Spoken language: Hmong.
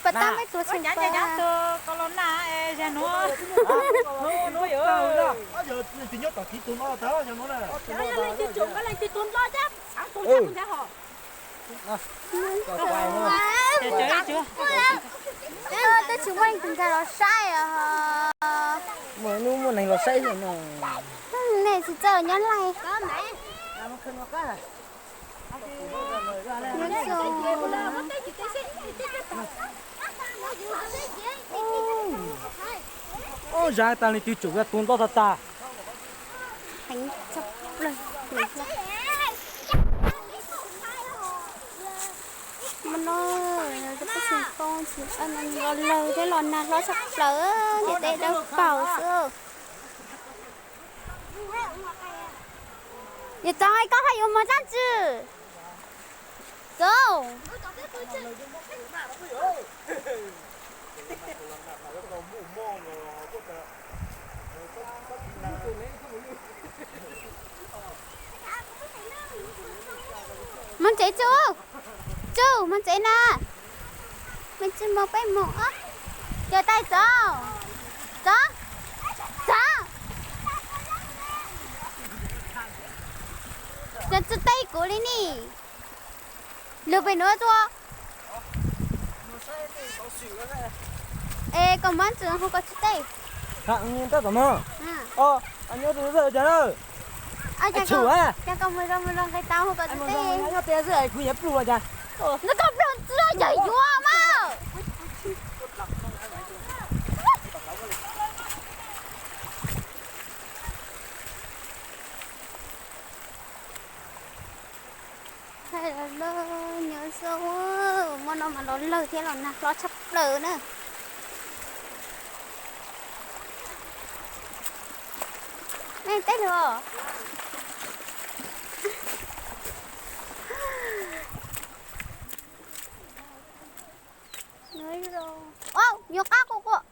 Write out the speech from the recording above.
Pas tau peb tuav tseem pas. Ko los na, zag nuav. Yog leej twg nyob tom kiv tus no tas yog nuav na. Yog leej twg tsuam, leej twg tus nplog thiab, tus nplog ho. Twb tsis muaj leej twg nkag los saib os. Muaj ib hnub muaj neeg los saib xwb no. Nej tsis txawj nyob laij. Ub, zag tas leej twg tsuam yog tus nplog tag tag. Heev tshaj plaws. Mas no, peb tsis poob tsis los lawg thiab los nag hlob tshaj plaws, ntiaj teb dawb paug xwb. Yawm Txoov, koj haj yuav mus dlaab tsi? Txoov. Moog tsev tsuj, tsuj moog tsev na. Mej tsi moog peb moog os. Cov tais Txoov, Txoov, Txoov. Cov tsi teb kuv li ni. Lug pem nuav tsuas. Es koj muab ntsis hu koj tsi teb. Tab tom no. Nyob tus zaj cas na. Cas koj mus zoo mus zoo nqe tau hu koj tsi teb. Nyob tes xwb kuv yuav pluj los cas. Nyob koj pluj tsi yog yuav mas. Nyob zoo, muaj no mas los lawg thiab los nag hlob tshaj plaws na. Nej teb lug. Nyuam qab quaj quaj.